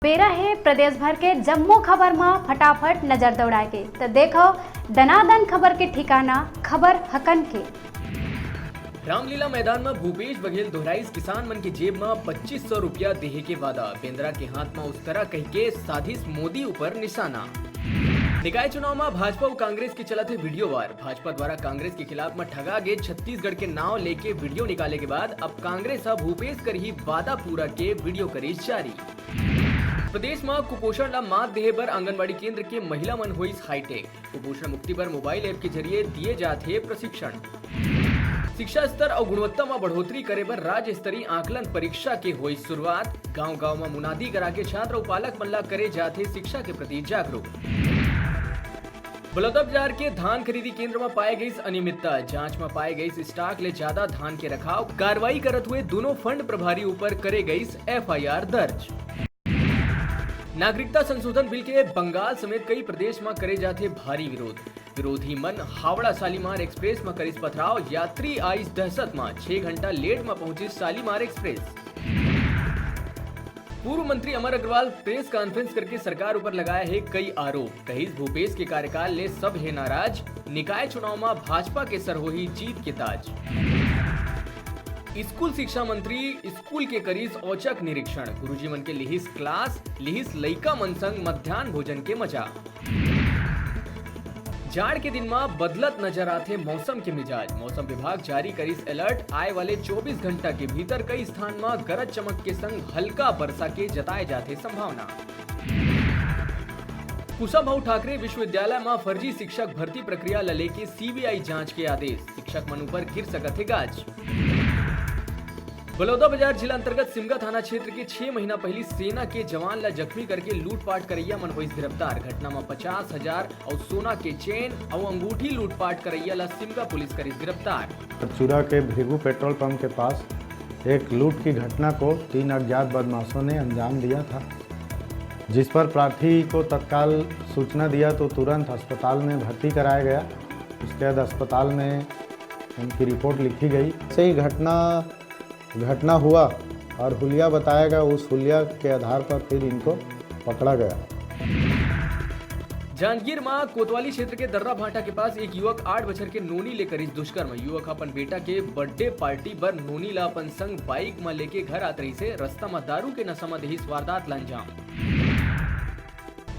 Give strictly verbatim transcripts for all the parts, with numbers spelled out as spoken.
बेरा हे प्रदेश भर के जम्मो खबर म फटाफट नजर दौड़ाए के। त देखव दनादन खबर के ठिकाना, खबर हकन के। रामलीला मैदान म भूपेश बघेल दोहराइस किसान मन के जेब म पच्चीस सौ रुपया देहे के वादा, बेंदरा के हाथ म उस्तरा कहिके साधिस मोदी ऊपर निशाना। निकाय चुनाव म भाजपा अउ कांग्रेस के चलत हे वीडियो वार। भाजपा द्वारा कांग्रेस के खिलाफ म ठगा गे छत्तीसगढ़ के नाव लेके वीडियो निकाले के बाद अब कांग्रेस ह भूपेश करही वादा पूरा के वीडियो करिस जारी। प्रदेश म कुपोषण ल मात देहे बर आंगनबाड़ी केंद्र के महिला मन होइस हाईटेक। कुपोषण मुक्ति बर मोबाइल ऐप के जरिए दिए जात हे प्रशिक्षण। शिक्षा स्तर अउ गुणवत्ता म बढ़ोतरी करे बर राज्य स्तरीय आकलन परीक्षा के होइस शुरुआत। गांव-गांव म मुनादी करा के छात्र अउ पालक मन ला करे जात हे शिक्षा के प्रति जागरूक। बलौदाबाजार के धान खरीदी केंद्र म पाए गईस अनियमितता, जांच म पाए गईस स्टॉक ले ज्यादा धान के रखाव, कार्रवाई करत हुए दोनों फंड प्रभारी ऊपर करे गईस एफआईआर दर्ज। नागरिकता संशोधन बिल के बंगाल समेत कई प्रदेश म करे जाथे भारी विरोध। विरोधी मन हावड़ा शालीमार एक्सप्रेस म करिस पथराव, यात्री आइस दहशत म, छह घंटा लेट म पहुंचिस शालीमार एक्सप्रेस। पूर्व मंत्री अमर अग्रवाल प्रेस कॉन्फ्रेंस करके सरकार ऊपर लगाया हे कई आरोप, कहिस भूपेश के कार्यकाल ले सब हे नाराज, निकाय चुनाव म भाजपा के सर होही जीत के ताज। स्कूल शिक्षा मंत्री स्कूल के करिस औचक निरीक्षण, गुरुजी मन के लिहिस क्लास, लिहिस लइका मन संग मध्यान्ह भोजन के मजा। जाड़ के दिन म बदलत नजर आथे मौसम के मिजाज। मौसम विभाग जारी करिस अलर्ट, आए वाले चौबीस घंटा के भीतर कई स्थान म गरज चमक के संग हल्का बरसा के जताए जाथे संभावना। कुशाभाऊ ठाकरे विश्वविद्यालय म फर्जी शिक्षक भर्ती प्रक्रिया ल लेके सीबीआई जांच के आदेश, शिक्षक मन ऊपर गिर सकत हे गाज। बलौदाबाजार जिला अंतर्गत सिमगा थाना क्षेत्र के छह महीना पहिली सेना के जवान ला जख्मी करके लूटपाट करैया मन होइस गिरफ्तार। घटना म पचास हजार अउ सोना के चेन अउ अंगूठी लूटपाट करैया ला सिमगा पुलिस करिस गिरफ्तार। चूरा के भृगु पेट्रोल पंप के पास एक लूट की घटना को तीन अज्ञात बदमाशों ने अंजाम दिया था, जिस पर प्रार्थी को तत्काल सूचना दिया तो तुरंत अस्पताल में भर्ती कराया गया। उसके बाद अस्पताल में उनकी रिपोर्ट लिखी गई। से ही घटना घटना हुआ और हुलिया बताया गया, उस हुलिया के आधार पर फिर इनको पकड़ा गया। जांजगीर म कोतवाली क्षेत्र के दर्रा भाटा के पास एक युवक आठ बछर के नोनी ले करिस दुष्कर्म। युवक ह अपन बेटा के बर्थडे पार्टी बर नोनी ला अपन संग बाइक म लेके घर आत रहिस हे। रस्ता म दारू के नशा म देहिस वारदात ला अंजाम।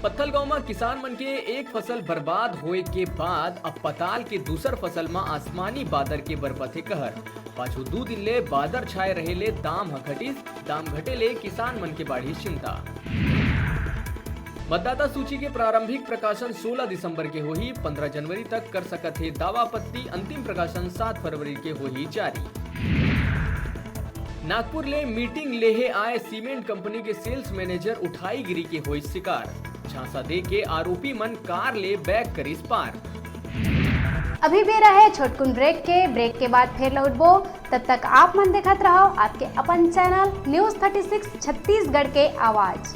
पत्थलगांव म किसान मन के एक फसल बर्बाद होए के बाद अब पताल के दूसर फसल म आसमानी बादर के बरपत हे कहर। पाछू दू दिन ले बादर छाए रहे ले दाम ह घटिस। दाम घटे ले किसान मन के बाढ़िस चिंता। मतदाता सूची के प्रारंभिक प्रकाशन सोलह दिसंबर के होही, पंद्रह जनवरी तक कर सकत हे दावा आपत्ति। अंतिम प्रकाशन सात फरवरी के होही जारी। नागपुर ले मीटिंग लेहे आए सीमेंट कंपनी के सेल्स मैनेजर उठाईगिरी के होइस शिकार। झांसा दे के आरोपी मन कार ले बैग करिस पार। अभी बेरा हे छोटकुन ब्रेक के। ब्रेक के बाद फेर लौटबो। तब तक आप मन देखत रहव आपके अपन channel news thirty six Chhattisgarh के आवाज़।